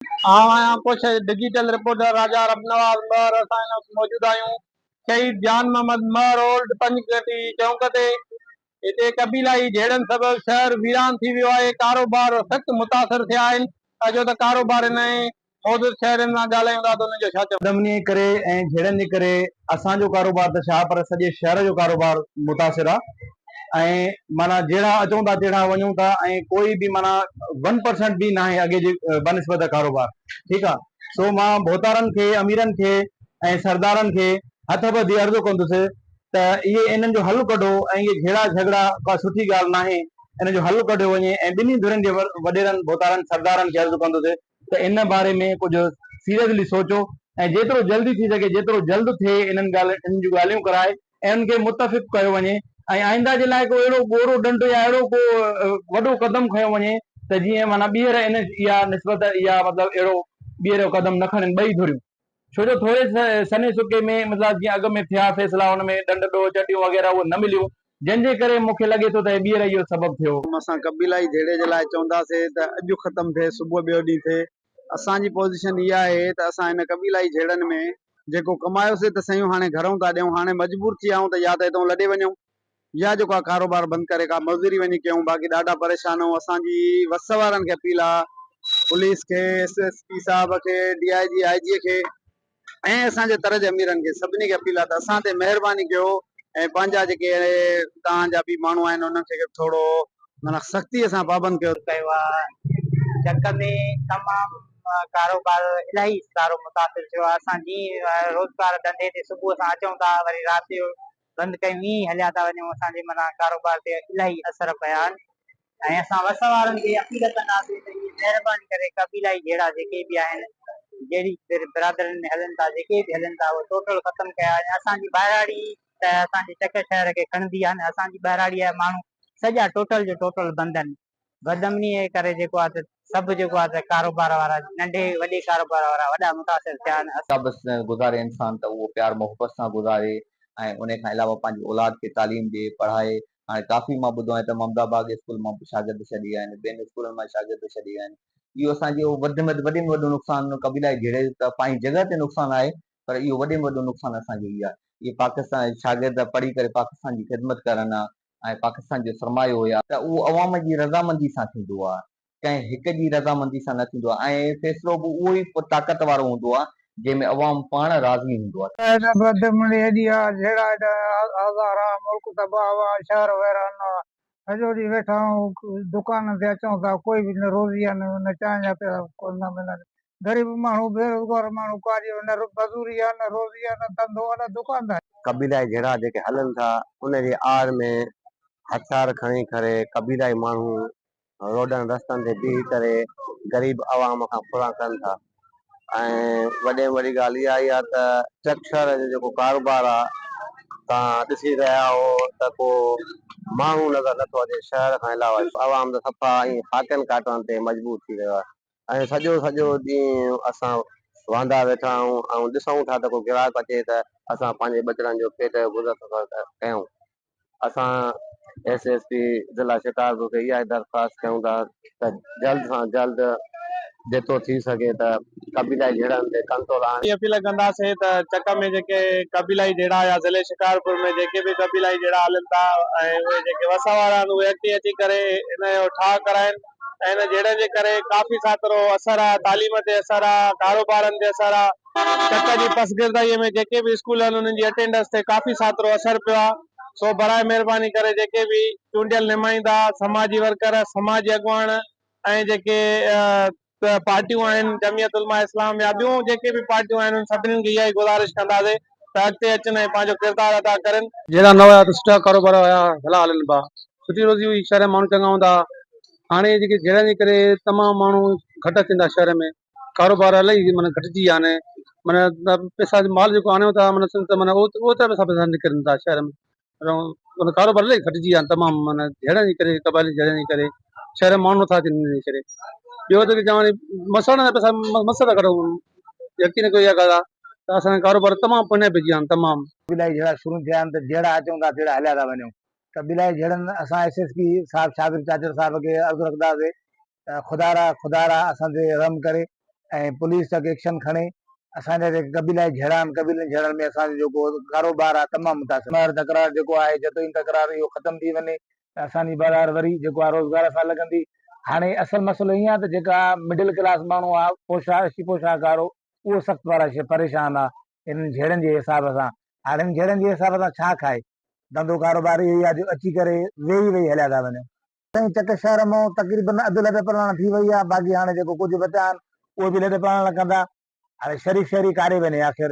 آئون آهيان ڪوشش ڊجيٽل رپورٽر راجا ربنواز مهر اسان هن وقت موجود آهيون شهيد جان محمد مهر اولڊ پنجگهٽي چونڪ تي هتي قبيلائي جهيڙن سبب شهر ويران ٿي ويو آهي ڪاروبار سخت متاثر ٿيا آهن اچو ته ڪاروبارين ۽ موجود شهرين سان ڳالهايون ٿا ته انهن جو ڇا چوڻ. بدامني جي ڪري ۽ جهيڙن جي ڪري اسان جو ڪاروبار ته ڇا پر سڄي شهر جو ڪاروبار متاثر آ ۽ معنيٰ جهڙا اچون ٿا تهڙا وڃون ٿا ۽ ڪوئي به معنيٰ ون پرسنٽ به ناهي اڳي جي بنسبت ڪاروبار ٺيڪ آ سو مان ڀوتارن کي اميرن کي ۽ سردارن کي هٿ ٻڌي عرض ڪندس ته اهي انهن جو حل ڪڍو ۽ اهي جهيڙا جهڳڙا ڪا سٺي ڳالهه ناهي ان جو حل ڪڍيو وڃي ۽ ٻنهي ڌرين جي وڏيرن ڀوتارن سردارن کي عرض ڪندس ته ان باري ۾ ڪجهه سيريسلي سوچو ۽ جيترو جلدي ٿي سگهي جيترو جلد ٿئي انهن ڳالهين انهن جون ڳالهيون ڪرائي ۽ انهن کي متفق ڪيو وڃي ۽ آئنده جي لاء ڪو اهڙو ڳورو ڏنڊ يا اهڙو ڪو وڏو قدم کنيو وڃي ته جيئن معنيٰ ٻيهر ان اها نسبت اها مطلب اهڙو ٻيهر اهو قدم نه کڻن ٻئي ڌريون. ڇو جو ٿوري سنهي سڪي ۾ مطلب جيئن اڳ ۾ ٿيا فيصلا ان ۾ ڏنڊ ڏوهه چٽيون وغيره اهي نه مليون جنهن جي ڪري مون کي لڳي ٿو ته هي ٻيهر اهو سبب ٿيو. اسان قبيلائي جهيڙي جي لاء چونداسين ته اڄ ختم ٿئي صبح ٻيو ڏينهن ٿئي اسان جي پوزيشن اها آهي ته اسان هن قبيلائي جهيڙن ۾ جيڪو ڪمايوسين ته سيون هاڻي گهرئون ٿا ڏيون هاڻي مجبور ٿي ويا آهيون ته يا ته هتئون لڏي وڃون يا جيڪو آ ڪاروبار بند ڪري ڪا مزدوري وڃي ڪيون باقي ڏاڍا پريشان آهيون اسان جي وس وارن کي اپيل آ پوليس کي ايس ايس پي صاحب کي ڊي I جي آء جي کي ۽ اسان جي تر جي اميرن کي سڀني کي اپيل آ ته اسان تي مهرباني ڪيو ۽ پنهنجا جيڪي توهان جا به ماڻهو آهن انهن کي ٿورو معنيٰ سختي سان پابند ڪيو. ڪيو آ چڪ ۾ تمام ڪاروبار الاهي سارو متاثر ٿيو آ اسان جي روزگار ڌنڌي تي صبح سان اچون ٿا وري رات جو بند ڪيون ائين ئي هليا ٿا وڃون اسان جي مٿان ڪاروبار تي الاهي اثر پيا آهن ۽ اسان وس وارن کي اپيل ڪنداسين ته اهي مهرباني ڪري قبيلائي جهيڙا جيڪي به آهن جهڙي برادرين ۾ هلن ٿا جيڪي به هلن ٿا اهي ٽوٽل ختم ڪيا وڃن اسان جي ٻهراڙي ته اسان جي چڪ شهر کي کڻندي آهي نه اسان جي ٻهراڙي جا ماڻهو سڄا ٽوٽل جو ٽوٽل بند آهن بدامنيء جي ڪري جيڪو آهي ته سڀ جيڪو آهي ته ڪاروبار وارا ننڍي وڏي ڪاروبار وارا وڏا متاثر ٿيا آهن. ڪا به گذاري انسان ته اهو پيار محبت سان گذاري ۽ انهي کان علاوه پنهنجي اولاد کي تعليم ڏي پڙهائي هاڻي ڪافي مان ٻڌو آهي ته ممدا باغ اسڪول مان به شاگرد ڇڏي ويا آهن ٻين اسڪولن مان شاگرد ڇڏي ويا آهن اهو اسان جو وڌ ۾ وڏي ۾ وڏو نقصان قبيلائي جهيڙي جو ته پنهنجي جڳهه تي نقصان آهي پر اهو وڏي ۾ وڏو نقصان اسان جو اهو آهي اهي پاڪستان شاگرد پڙهي ڪري پاڪستان جي خدمت ڪرن ها ۽ پاڪستان جو سرمايو هيا ته اهو عوام جي رضامندي سان ٿيندو آهي ڪنهن هڪ جي رضامندي سان نه ٿيندو آهي ۽ فيصلو به اهو ئي طاقت وارو هوندو آهي جنهن ۾ عوام پاڻ راضي هوندو آهي. ايڏا بدامني ايڏي آ جهيڙا ايڏا آزار آ ملڪ تباهه آ شهر ويران آ سڄو ڏينهن ويٺا آهيون دڪانن تي اچون ٿا ڪوئي به نه روزي آ نه چانهه جا پيا ڪو نه ملن غريب ماڻهو بيروزگار ماڻهو ڪاري نه مزوري آ نه روزي آ نه ڌنڌو آ نه دڪانداري. قبيلائي جهيڙا جيڪي هلن ٿا ان جي آڙ ۾ هٿيار کڻي ڪري قبيلائي ماڻهو روڊن رستن تي بيهي ڪري غريب عوام کان ڦران ڪن ٿا ۽ وڏي ۾ وڏي ڳالهه اها ئي آ ته چڪ شهر جو جيڪو ڪاروبار آ توهان ڏسي رهيا آهو ته ڪو ماڻهو نظر نٿو اچي شهر کان علاوه عوام ته صفا ائين فاقن ڪاٽڻ تي مجبور ٿي ويو آ. ۽ سڄو سڄو ڏينهن اسان واندا ويٺا آهيون ۽ ڏسون ٿا ته ڪو گراهڪ اچي ته اسان پنهنجي ٻچڙن جو پيٽ جو گذر سفر ڪيون. اسان ايس ايس پي ضلع شڪارپور کي اها ئي درخواست ڪيون ٿا ته جلد کان جلد جيترو ٿي سگهي ته قبيلائي جهيڙن تي ڪنٽرول آڻي. اپيل ڪنداسين ته چڪ ۾ جيڪي قبيلائي جهيڙا يا ضلعي شڪارپور ۾ جيڪي به قبيلائي جهيڙا هلن ٿا ۽ اهي جيڪي وس وارا آهن اهي اڳتي اچي ڪري ان جو ٺاهه ڪرائين. ۽ ان جهيڙن جي ڪري ڪافي ساترو اثر آ، تعليم تي اثر آ، ڪاروبارن تي اثر آ، چڪ جي پسگردائيء ۾ جيڪي به اسڪول آهن انهن جي اٽينڊنس تي ڪافي ساترو اثر پيو آ، سو براء مهرباني ڪري جيڪي به چونڊيل نمائندا، سماجي ورڪر، سماجي اڳواڻ ۽ جيڪي پارٽيون آهن جمعيت علماء اسلام يا ٻيون جيڪي به پارٽيون آهن انهن سڀني کي اها ئي گذارش ڪنداسين ته اڳتي اچن ۽ پنهنجو ڪردار ادا ڪرين. جهيڙا نه هيا ته سٺا ڪاروبار هيا ڀلا هلن پيا سٺي روزي هئي شهر ۾ ماڻهو چڱا هوندا ها هاڻي جيڪي جهيڙن جي ڪري تمام ماڻهو گهٽ اچن ٿا شهر ۾ ڪاروبار الاهي معنيٰ گهٽجي ويا آهن معنيٰ پئسا مال جيڪو آڻيو ٿا معنيٰ سمجهه ته معنيٰ اوترا پئسا پئسا نڪرن ٿا شهر ۾ معنيٰ ڪاروبار الاهي گهٽجي ويا آهن تمام معنيٰ جهيڙن جي ڪري قبائلي جهيڙن جي ڪري شهر ۾ ماڻهو نٿا اچن ان جي ڪري ٻيو ته چوان مسڻ جا پئسا مس ٿا ڪڍون يقين ڪيو اها ڳالهه آهي ته اسان جا ڪاروبار تمام پوئين پئجي ويا آهن تمام. قبيلائي جهيڙا شروع ٿيا آهن ته جهڙا اچون ٿا تهڙا هليا ٿا وڃون. قبيلائي جهيڙن اسان ايس ايس پي صاحب شاگرد چاچڙ صاحب کي عرض رکنداسين ته خدارا خدارا اسان تي رحم ڪري ۽ پوليس تڪ ايڪشن کڻي اسان جا جيڪي قبيلائي جهيڙا آهن قبيلن جهيڙن ۾ اسان جو جيڪو ڪاروبار آهي تمام متاثر مهر تڪرار جيڪو آهي جتوئي تڪرار اهو ختم ٿي وڃي ته اسان جي بازار وري جيڪو آهي روزگار سان لڳندي هاڻي اصل مسئلو ائين آهي ته جيڪا مڊل ڪلاس ماڻهو آهي پوشاڪ پوشاڪ وارو اهو سخت پريشان آهي انهن جهيڙن جي حساب سان هاڻي انهن جهيڙن جي حساب سان ڇا کائي ڌنڌو ڪاروبار اهو ئي آهي جو اچي ڪري ويهي ويهي هليا ٿا وڃن. سائين چڪ شهر مان تقريبن اڌ لڏ پلاڻ ٿي وئي آهي باقي هاڻي جيڪو ڪجهه بچا آهن اهي به لڏ پلاڻ ڪندا. هاڻي شريف شهري ڪاڏي وڃي آخر.